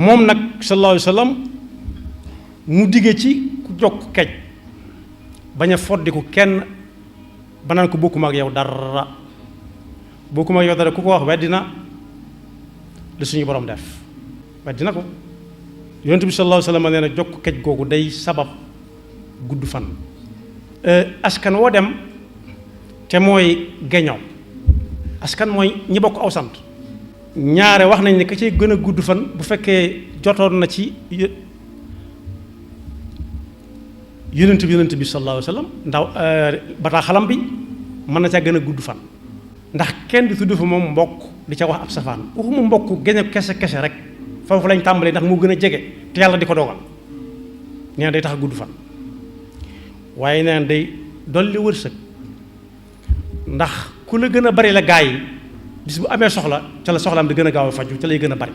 moom nag sallallahu alayhi wa sallam mu digge ci ku jokk kej bañ a foddiku kenn ba naan ko bokkuma ak yow dara bokkuma ak yow dara ku ko wax weddina li suñu borom def weddina ko. yonent bi sallallahu alayhi wa sallam nee na jokk kej googu day sabab gudd fan. askan woo dem te mooy geñoo askan mooy ñi bokk aw sant ñaare wax nañ ne ka cay gën a gudd fan bu fekkee jotoon na ci yonent bi sallallahu alayhi wa sallam ndaw bataaxalam bi mën na caa gën a gudd fan ndax kenn du tudd fa moom mbokk di ca wax ab safaan waxuma mbokk geño kese kese rek foofu lañ tàmbalee ndax moo gën a jege te yàlla di ko dogal nee na day tax a gudd fan waaye nee na day dolli wërsëg ndax ku la gën a bari la gaa yi bis bu amee soxla ca la soxlaam di gën a gaaw a faju ca lay gën a bari